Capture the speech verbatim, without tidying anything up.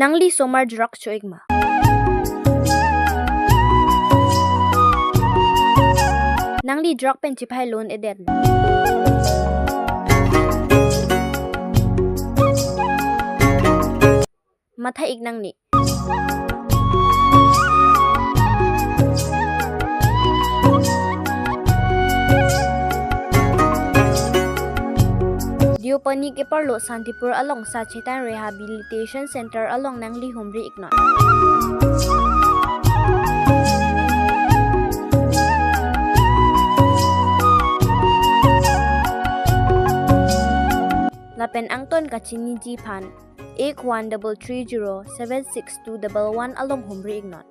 Nangli somar drug cho-ik ma? Nangli drug pen chipai loan edet ma? Matha-ik nangne. Deopani keparlo Santipur along Sachetan Rehabilitation Center along nangli humri-iknon. Lapen angton kachiniji aphan eight one double three zero seven six two double one along humri-iknon.